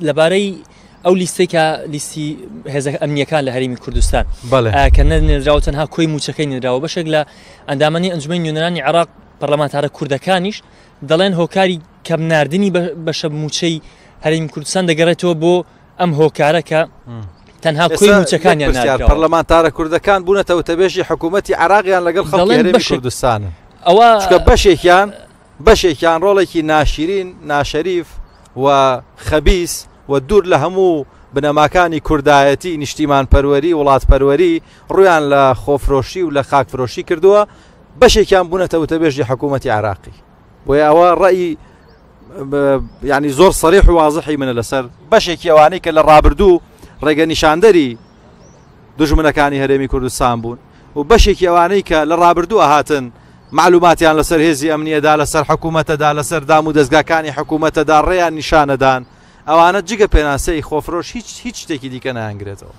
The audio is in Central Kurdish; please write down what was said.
لەبارەی ئەو لیستەی کە لیستی هێزە ئەمنیەکان لە هەرێمی کوردستان کە نەنێراوە تەنها کۆی موچەکەی نراوە، بەشێک لە ئەندامانی ئەنجومەنی نوێنەرانی عێراق پەرلەمانتارە کوردەکانیش دەڵێن هۆکاری کەم ناردنی بەشە موچەی هەرێمی کوردستان دەگەڕێتەوە بۆ ئەم هۆکارە کە تەنها کۆی موچەکانیان ناردراوە. پەرلەمانتارە کوردەکان بوونەتە وتەبێژی حکوومەتی عێراقیان لەگەڵ خەڵکی هەرێمی کوردستانن. ئەوە چونکە بەشێکیان بەشێکیان ڕۆڵێکی ناشیرین، ناشەریف و خەبیس و دوور لە هەموو بنەماکانی کوردایەتی، نیشتیمانپەروەری، وڵاتپەروەری ڕوویان لە خۆفرۆشی و لە خاکفرۆشی کردووە، بەشێکیان بوونەتە وتەبێژی حکوومەتی عێراقی. بۆیە ئەوە ڕەئی یعنی زۆر سەریح و وازحی منە لەسەر بەشێکی ئەوانەی کە لە ڕابردوو ڕێگە نیشاندەری دوژمنەکانی هەرێمی کوردستان بوون و بەشێکی ئەوانەی کە لە ڕابردوو ئەهاتن مەعلوماتیان لەسەر هێزی ئەمنیەدا، لەسەر حکوومەتەدا، لەسەر دام و دەزگاکانی حکوومەتەدا ڕێیان نیشانەدان، ئەوانە جگە پێناسەی خۆفرۆش هیچ هیچ شتێکی دیکە نایانگرێتەوە.